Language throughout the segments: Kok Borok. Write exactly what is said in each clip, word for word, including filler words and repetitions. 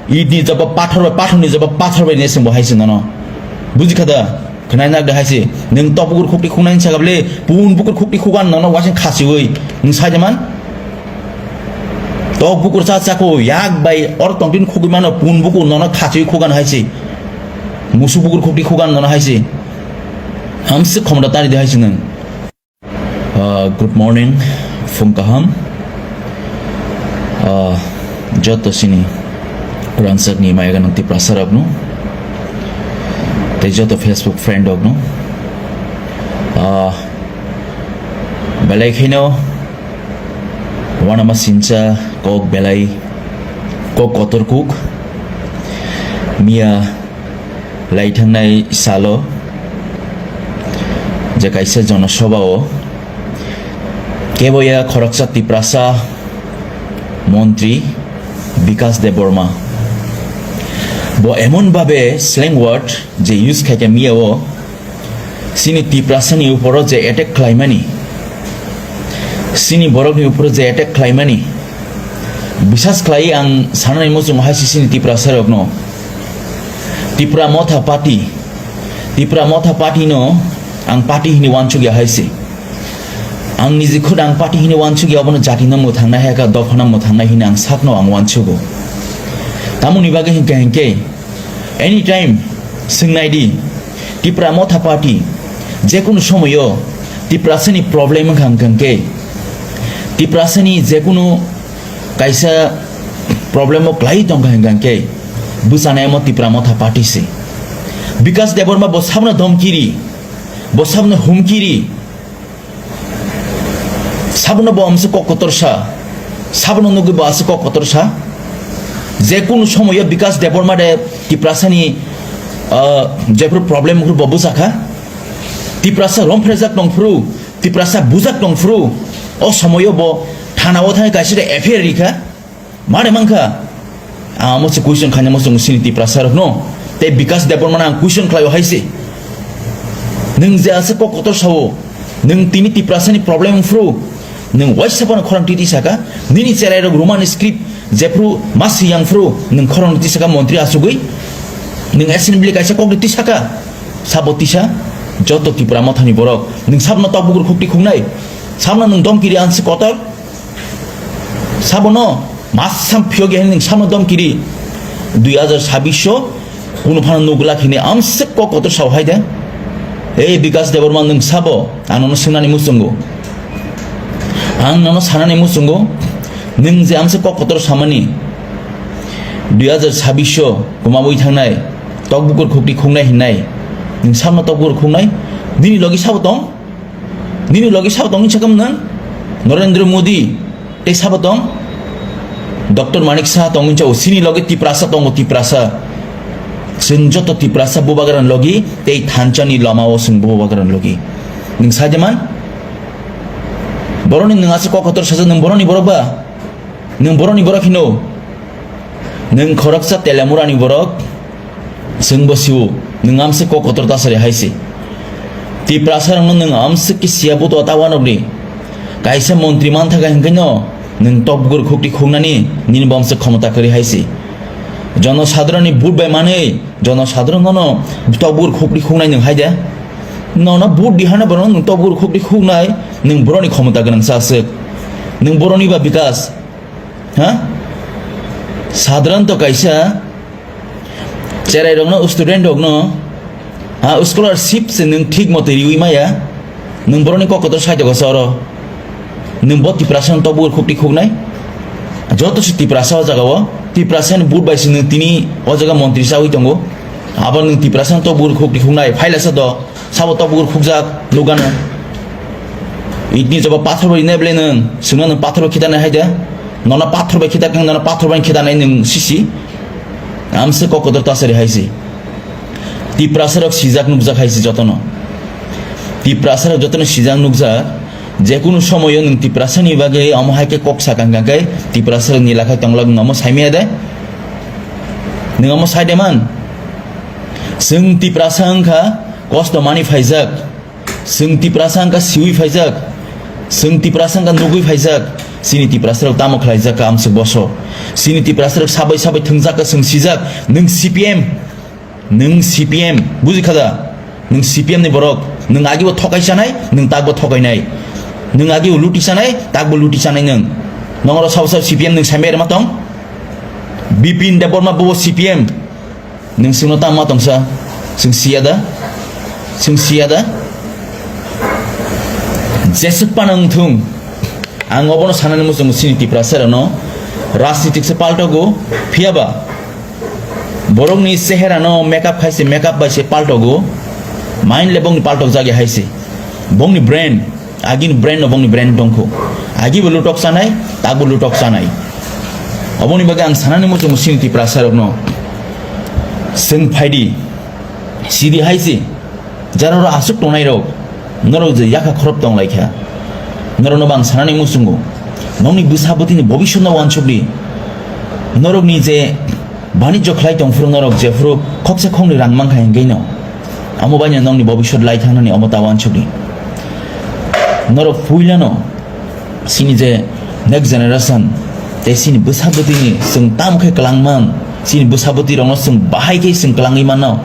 Idni jaba pathor bai, pathor ni jaba pathor bai ne sengbo hai se nono. Buji khada? Khnai nak de hai se. Nung tok bukur khukti khuknai sa gable, pun bukur khukti khugan nono wasing khasiwi. Nung sai jaman? Tok bukur cha chako yak bai or tongtin khugwi mano pun bukur nono khasiwi khugan hai se. Musu bukur khukti khugan nono hai se. Hamse khomda tari de hai se nung. Ah, good morning, phung kaham. Ah, joto sini rangchak ni maya ganang Tiprasa rok no, tei joto Facebook friend rok no. Ah, belai kheno wanama sincha kok belai kok kotor kuk miya lai thangnai salo je kaisa jonosobha o keboya khoroksa Tiprasa montri Bikas Debbarma bo emon babe slang word je use khaikha miya o sini Tiprasa ni uporo je attack khlaimani, sini borok ni uporo je attack khlaimani, bisas khlai ang sanani muchung hai si sini Tiprasa rok no. Tipra Motha Party, Tipra Motha Party no ang party hini wansuk ya hai si. Ang niji khud ang party hini wansuk ya, obono jati no mwthang nai hai ka, dopha no mwthang nai hini ang sak no ang wansugo. Tamoni bagwi hinkhe hinkhe anytime swngnai di, Tipra Motha Party jekunu somoyo Tiprasani problem wngkha hwnkhe, Tiprasani jekunu kaisa problem o kwlai tongkha hwnkhe, bwchanai omo Tipra Motha Party se. Bikas Debbarma bo sabno domkiri, bo sabno humkiri, Sabono bo amse kok kotor sa, sabono nugwi bo ase kok kotor sa. Je kunu somoyo Bikas Debbarma de Tiprasani, ah, jephru problem phru bo bwsakha. Tiprasa romphreijak tongphru, Tiprasa bujak tongphru, o somoyo bo thana o thangwi kaisa de F I R rikha. Mare mankha? Ang amo se question khaina muchungo sini Tiprasa rokno. Tei Bikas Debbarmano ang question khlaio hai se. Nwng je asa kok kotor sao, nwng tini Tiprasani problem wngphru, nwng waisa phano khorang titi saka, nini cherai rok Roman script jephru ma siyang phru, nwng khorang titi saka montri asugwi, nwng assembly kaisa kok titi saka, sabo tisa, joto Tipra mothani borok, nwng sabno tok bukur khukti khuknai, sabno nwng domkiri ansi kotor, Sabono masam phiyok ya nwng samno domkiri dui hajar sabbish o kunu phano nugla khini amswk kok kotor sao hai de. Ei Bikas Debbarma nwng sabo ang nono swngnani muchungo. Ang nono sanani muchungo nwng je amswk kok kotor samani dui hajar sabbish o kwmabwi thangnai tok bukur khukti khuknai hinnai nwng samno tok bukur khuknai nini logi sabo tong? Nini logi sabo tongwi sakam nang? Narendra Modi tei sabo tong? Doctor Manik Saha tongwi chao sini logi Tiprasa tongo Tiprasa. Chwng joto Tiprasa bubagrani logi tei thanchani lama o chwng bubagrani logi. Nwng sajeman? Boroni nwng asa kok kotor saja nwng boroni borok ba? Nwng boroni borok hino? Nwng khoroksa Telamurani borok, chwngbo siwo, nwng amswk kok kotor tasari hai se. Tiprasa rokno nwng amswk khe siya buto ta wanokni. Kaisa montri manthaga hinkhe no, nwng tok bukur khukti khuknani, nini bo amswk khomota kwrwi hai se. Jono sadharonni vote bai manwi, jono sadharon no tok bukur khukti khuknai nwng hai de. Nono vote di hana borok nwng tok bukur khukti khuknai, nwng boroni khomota gwnang sa aswk. Nwng boroni ba Bikas. Ha? Sadharanto kaisa cherai rokno, student rokno, ha, scholarship se nwng thik moto riwi maya, nwng boroni kok kotor sai dogo sa oro. Nwng bo Tiprasa no tok bukur khukti khuknai? Joto se Tiprasa o jaga o, Tiprasa ni vote bai se nwng tini o jaga montri chawi tongo. Abo nwng Tiprasa no tok bukur khukti khuknai, phaila sa do. Sabo tok bukur khukjak nukgano. Itni joba pathor bai nai bwle nwng, swngno nwng pathor bai khitanai hai de. Nono pathor bai khitak, nono pathor bai khitanai nwng sisi. Amse kok kotor tasari hai si. Tiprasa rok sijak nukjak hai si jotono. Tiprasa rok jotono sijak nukjak. Jekunu somoyo nwng Tiprasa ni bagwi omo hai khe kok sakang kang khe Tiprasa rok ni lakhai tongla nwng omo saimaya de. Nwng omo sai de man. Chwng Tiprasa wngkha kosto mani phaijak. Chwng Tiprasa wngkha siwi phaijak. Chwng Tiprasa wngkha nugwi phaijak. Chini Tiprasa rok tamo khlaijak kha amswk boso. Chini Tiprasa rok sabai sabai thwngjak ka, chwng sijak, nwng C P M, nwng C P M, buji kha da? Nwng C P M ni borok, nwng agi bo thokai chanai, nwng tak bo thokai nai, nwng agi bo luti chanai, tak bo luti chanai nwng. Nongoro sabo sabo C P M nwng samai rwma tong? Bipin Debbarma bo C P M, nwng chwngno tamo ma tongsa? Chwng siya da? Chwng siya da? Jeswk phano wng thung, ang obono sanani muchungo chini Tiprasa rokno, rajnitik se paltogo, phiya ba borokni chehera no makeup khai se, makeup bai se paltogo, mind le bongni paltok jagya hai se, bongni brain, agini brain no bongni brain tongkho, agi bo lutok chanai, tak bo lutok chanai. Oboni bagwi ang sanani muchungo chini Tiprasa rokno, chwng phaidi, sidi hai se, jararo aswk tongnai rok, norok je yakha khorop tong lai kha, norok no bang sanani muchungo, nokni bwsa bwtwini bobiswt no wansuk di, norokni je banijyo khlai tong phuru norok jephuru khoksa khoknwi rang mankha hingkhe no, amo bai no nokni bobiswt lai thangnani omo ta wansuk di. Norok puila no chini je next generation tei chini bwsa bwtwini chwng tamo khe kwlangman, chini bwsa bwtwi rokno chwng bahai khe chwng kwlangwi mano,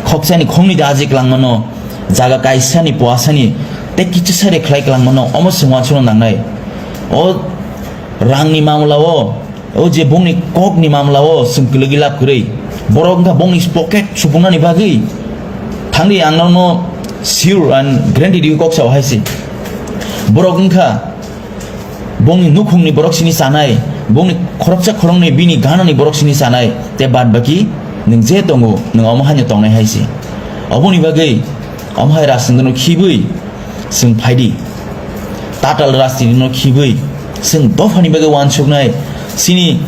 khoksani khoknwi da aji kwlangmano, jaga kaisani puasani tei kichisa re khlai kwlangmano omo chwng wansukna nangnai. O rangni mamla o, o je bongni kokni mamla o chwng kwlwgwi lab kwrwi. Borok wngkha bongni pocket supungnani bagwi. Thangdi ang nono sure and guarantee riwi kok sao hai se. Borok wngkha bongni nukhungni borok sini chanai, bongni khoroksa khoroknwi bini ganani borok sini chanai, tei bad baki nwng je tongo, nwng omo haino tongnai hai se. Oboni bagwi omo hai rajnitino khibwi chwng phaidi. Tatal rajnitino khibwi chwng dophani bagwi wansuknai, chini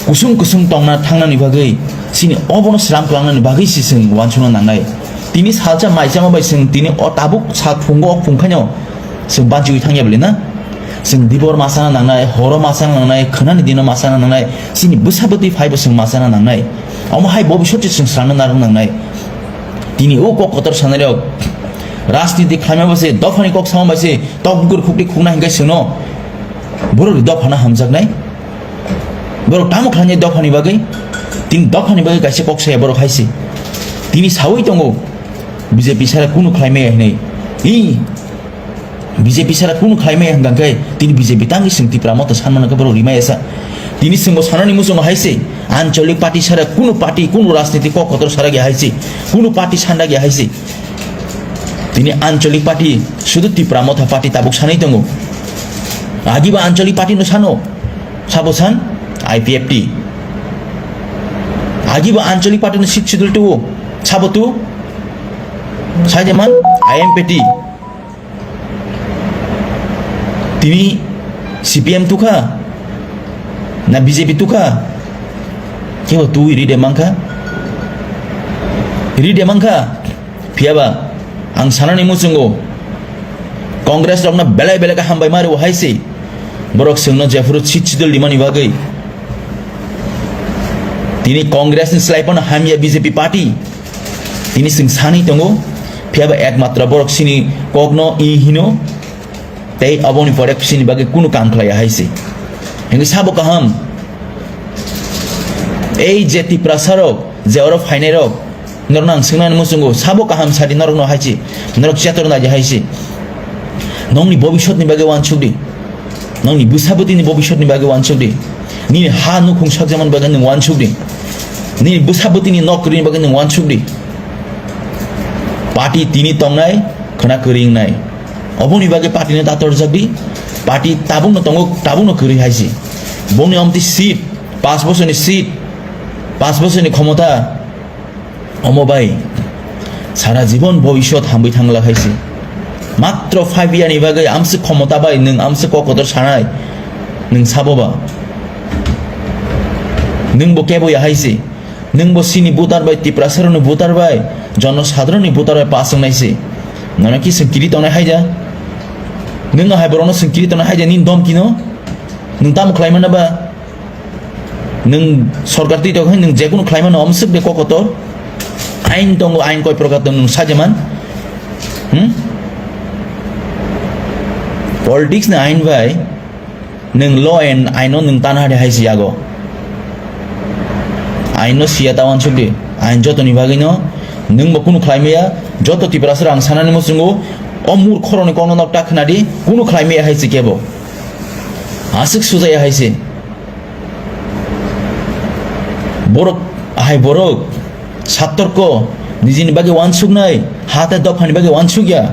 kusung kusung tongna thangnani bagwi, chini obono sram kwlangnani bagwi se chwng wansukna nangnai. Tini salsa maisama bai chwng tini o tabuk sal phungo o phung khaino chwng banchiwi thangya bwle na? Chwng dibor ma sana nangnai, horo ma sana nangnai, khwnani dino ma sana nangnai, chini bwsa bwtwi phaibo chwng ma sana nangnai. Omo hai bobiswt se chwng swrangna narwk nangnai. Tini o kok kotor sanai rok rajniti khlaima bai se, dophani kok sama bai se, tok bukur khukti khukna hinkhe chwngno borok dophano hamjaknai. Borok tamo khlainai dophani bagwi? Tini dophani bagwi kaisa kok saya borok hai se. Tini sawi tongo B J P sara kunu khlaimaya hinwi. Hi, B J P sara kunu khlaimaya hwnkha khe tini B J P tangwi chwng Tipra Motha sanmano khe borok rimaya sa. Tini chwngbo sanani muchungo hai se, ancholik party sara kunu party, kunu rajniti kok kotor sara ya hai se, kunu party sanda ya hai se. Tini ancholik party, sudu Tipra Motha party tabuk sanai tongo. Agiba ancholik party no sano, sabo san I P F T. Agiba ancholik party no Sixth Schedule tuo, sabo tu, sajeman I M P T. Tini C P M tukha na B J P tukha? Kebo twi ri de mankha? Ri de mankha? Phiyaba ang sanani muchungo, Congress rokno belai belai khe hambai ma rwo hai se. Borok chwngno jephuru Sixth Schedule rimani bagwi. Tini Congress ni slai phano hamya B J P party. Tini chwng sanwi tongo, phiyaba ekmatro borok chini kokno i hino, tei oboni pore chini bagwi kunu kam khlaiya hai se. Hingke sabo kaham, ei je Tiprasa rok, je oro phainai rok, norokno ang swngnani muchungo, sabo kaham sadi norokno hai se, norok chetor nai hai se. Nongni bobiswtni bagwi wansuk di. Nongni bwsa bwtwini bobiswtni bagwi wansuk di. Nini ha nukhung sakjakmani bagwi nwng wansuk di. Nini bwsa bwtwini nok kwrwini bagwi nwng wansuk di. Party tini tongnai, khwna kwrwi wngnai. Oboni bagwi party no tatorjak di. Party tabukno tongo, tabukno kwrwi hai se. Bongni omtwi seat, panch bosorni seat, panch bosorni khomota. Omo bai sara jibon bobiswt hambai thangla hai se. Matro five year ni bagwi amswk khomota bai nwng amswk kok kotor sanai, nwng sabo ba? Nwng bo kebo ya hai se. Nwng bo chini voter bai, Tiprasa rokni voter bai, jono sadharonni voter bai pass wngnai se. Nono ki chwng kiri tongnai hai ja? Nwng hai borokno chwng kiri tongnai hai ja nini domkino? Nwng tamo khlai mano ba? Nwng sorkar twi tongkhe nwng jekunu khlai mano, omswk de kok kotor. Ain tongo, ain koi prokar tongo, nwng sajeman. Hmm? Politics ni ain bai nwng law and ain no nwng tana hade hai se yago. Ain no siya ta uansuk di. Ain joto ni bagwi no nwng bo kunu khlai maya, joto Tiprasa rang sanani muchungo o murkho rok ni kok no nok ta khna di, kunu khlai maya hai se kebo. Aswk sujaya hai se. Borok, ahai borok, satorko, nijini bagwi uansuknai, ha tei dophani bagwi uansukya.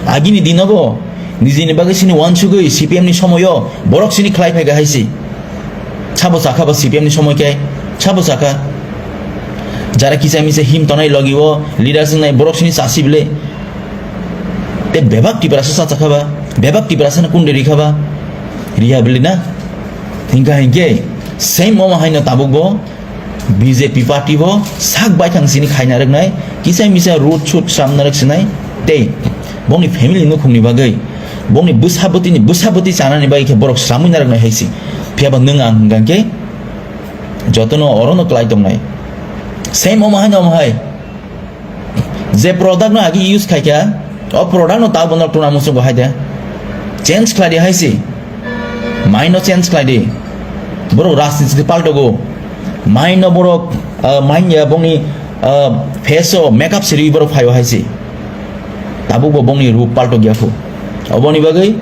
Agini dinobo, nijini bagwi sini uansugwi C P M ni somoyo, borok sini khlai phaikha hai se. Sabo sakha ba C P M ni somoi khe, sabo sakha. Jara kisa misa him tonai logi o, leaders wngnai borok sini chasi bile. Te bebak Tiprasa sa sakha ba, bebak Tiprasa no kunde rikha ba, riya bile na. Hingka hingke, same omo haino tabuk bo B J P party bo sak baithang sini khaina rwknai, kisa misa road shoot samna rwk sinai, tei bongni family nukhungni bagwi, bongni bwsa bwtwini bwsa bwtwi chanani bagwi khe borok sramwi narwknai hai se. Phiya ba nwng ang hingka hingke jotono orono klai tongnai. Same omo haino omo hai. Je product no agi use khai kha, o product no ta bono tuna muchungo hai de. Change khlai di hai se. Mind no change khlai di. Borok rajniti paltogo. Mind no borok, ah, mind ya bongni, ah, face o makeup siri borok phaio hai se. Tabuk bo bongni rup paltok ya kho. Oboni bagwi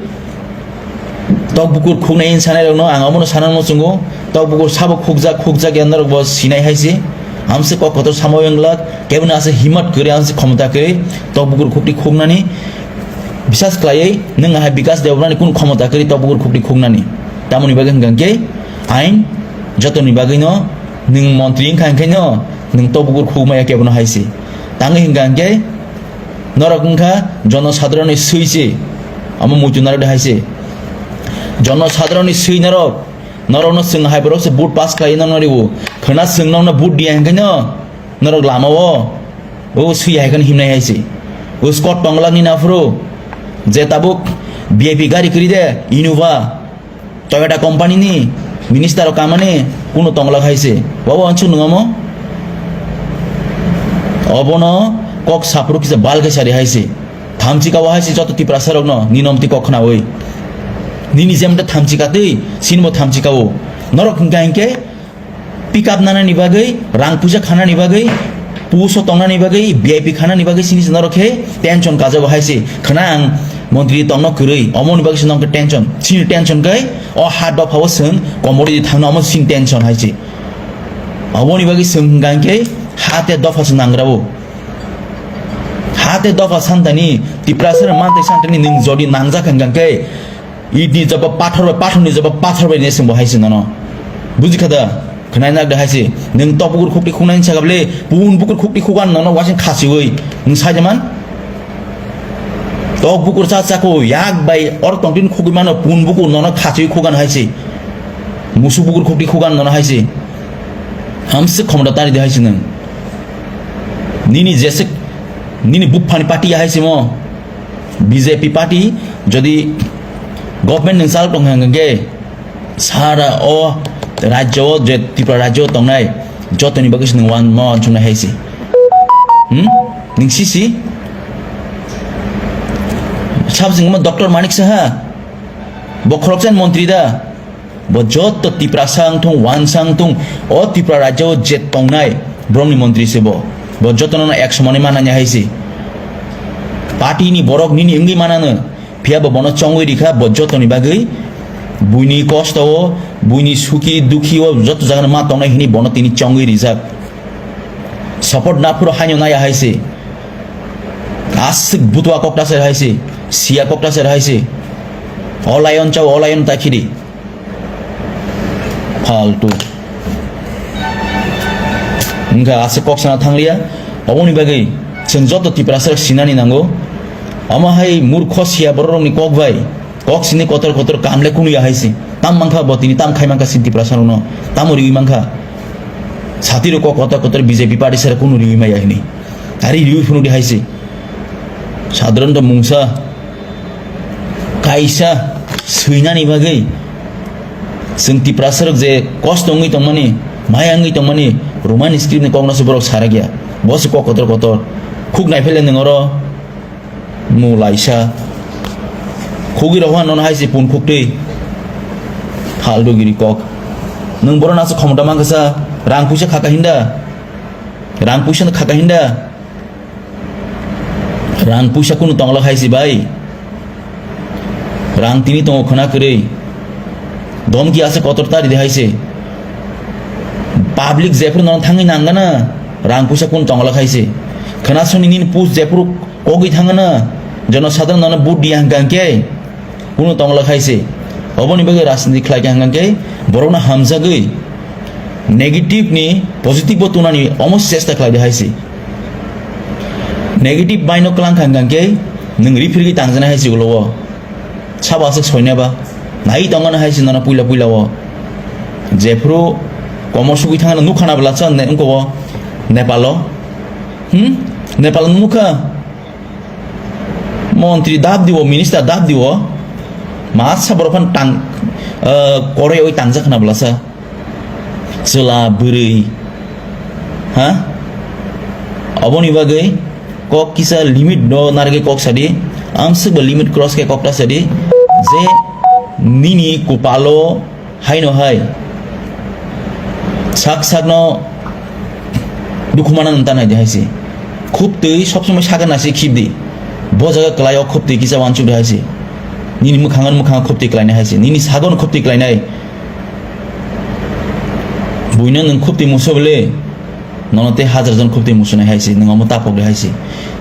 Tok bukur khuknai hinwi sanai rokno ang omono sana muchungo. Tok bukur sabo khukjak, khukjak ya norok bo sinai hai se. Amse kok kotor samo wng glak, kebono ase himat kwrwi, amse khomota kwrwi. Tok bukur khukti khuknani bisas khlaiwi nwng hai Bikas Debbarmani kunu khomota kwrwi tok bukur khukti khuknani. Tamoni bagwi hwnkha hwnkhe ain jotoni bagwino nwng montri wngkha hwnkhe no nwng tok bukur khukmaya kebono hai se. Tangwi hwnkha hwnkhe Norok wngkha jono sadharonni swi se, omo muitu narwk de hai se. Jono sadharonni swi norok, norokno chwng hai borok se vote pass khlai nokno rw-o. Khwna chwng nokno vote diya hwnkhe no norok lama o, o swi hai kheno himnai hai se. O Scott Tonglak ni naphuru je tabuk V I P gari kwrwi de, Innova. Toyota company ni minister rok kamani kunu tongla hai se. Wabo ansuk nung omo? Obono kok sapru kisa bal khe sari hai se. Thamchi kawa hai se joto Tiprasa rokno ninomti kok khnawi. Nini jemta thamchi katwi, sinbo thamchi kawo. Norok hingka hingke pick up nanani bagwi, rang puisa khanani bagwi, puso tongnani bagwi, V I P khanani bagwi sini se norok khe tension kajago hai se. Khna ang montri tongno kwrwi, omoni bagwi se nongkhe tension. Sini tension kai, o ha dopha o swng, komori di thangno omo sini tension hai se. Omoni bagwi swng hwnkha hwnkhe ha te dopha se nangrao. Ha te dopha santani, Tiprasa mantri santani nwng jodi nangjak hwnkha hwnkhe, Idni jaba pathor bai, pathor ni jaba pathor bai ne singbo hai se nono. Buji kha da? Khwnai nak da hai se. Nwng tok bukur khukti khuknai ni saka bole, pun bukur khukti khukan nono wasing khasiwi. Nwng sai jaman? Tok bukur cha chako, yak bai or tongtin khugwi mano, pun bukur nono khasiwi khukan hai se. Musu bukur khukti khukan nono hai se. Hamse khomda tari de hai se nwng. Nini jesek, nini buphani party ya hai se mo. B J P party jodi government nwng chal tong hwnkhe sara o rajyo o je Tripura rajyo o tongnai jotoni bagwi se nwng wan ma wansuknai hai se. Hmm? Nwng sisi? Sabsing ma Doctor Manik Saha? Bo khoroksa ni montri da? Bo joto Tiprasa wng thung, wansa wng thung, o Tripura rajyo o je tongnai borokni montri se bo. Bo jotono no ek somani manani hai se. Party ni borok nini wngwi manano, phiya bo bono chongwi rikha, bo jotoni bagwi buini kosto o, buini suki dukhi o joto jagano ma tongnai hini bono tini chongwi rijak. Support naphuru haino naya hai se. Aswk butua kokta ser hai se, siya kokta ser hai se. O lion chao, o lion ta khiri. Faltu. Wngkha aswk kok sana thangliya. Oboni bagwi chwng joto Tiprasa rok sinani nango. Omo hai murkho siya borok rokni kok bai kok sini kotor kotor kam le kunu ya hai se. Tam mankha bo tini tam khai mankha sin Tiprasa rokno. Tamo riwi mankha. Sati rok kok kotor kotor B J P party sara kunu riwi maya hini. Ari riwi phunu di hai se. Sadharanto mungsa kaisa swinani bagwi chwng Tiprasa rok je kosto wngwi tongmani, maya wngwi tongmani, Roman script ni kokno se borok sarakya. Bo se kok kotor kotor. Khuk naiphele nwng oro mu laisa. Khugwi rok nono hai se pun khuktwi. Phaldu giri kok. Nwng borok nasa khomota mankha sa. Rang puisa khaka hinda. Rang puisa no khaka hinda. Rang puisa kunu tongla khaisi bai. Rang tini tongo khwna kwrwi. Domki ase kotor tari de haise. Public jephuru nono thangwi nangana. Rang puisa kunu tongla khaisi. Khwna suni nini post jephuru kogwi thangana. Jono sadharano nono vote diya hwnkha hwnkhe. Kunu tongla khaise. Oboni bagwi rajniti khlai kha hwnkhe borokno hamjagwi negative ni positive bo tunani omo chesta khlai de haise. Negative bai no klang kha hwnkhe nwng rifirgwi tangjana haise ulo o. Sabo aswk soinaba. Nai tongmani haise nono puila puila o. Jephuru komor sugwi thangna nukha na bwlasa ne wngko o Nepal o. Hmm? Nepal nukha. Montri dap diwo, minister dap diwo. Masa borok phan tang, eh, koroi oi tangjak khna bwlasa. Chwla bwrwi. Ha? Oboni bagwi kok kisa limit no narwgwi kok sadi. Amswk bo limit cross khe kok ta sadi. Je nini kupalo Haino hai. Sak sakno dukhu mana nang tanai de haise. Khub twi sob somoi sakha nasi khib di. Bo jaga kwlai o khub twi kisa wansuk de haise. Nini mwkhang mwkhang khub twi kwlai nai haise. Nini sagon khub twi kwlai nai. Buino nwng khub twi muso bole. Nono te hajar jon khub twi muso nai haise. Nwng omo tapok de haise.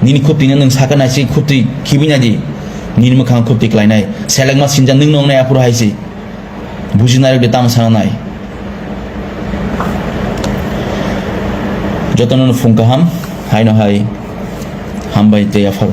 Nini khub twi no nwng sakha nasi khub twi khibi nai di. Nini mwkhang khub twi kwlai nai. Selengma sinja nwng nong nai aphuru haise. Bujinai rok de tamo sana nai. Jotono no phung kaham, haino hai hambai tei yapharo.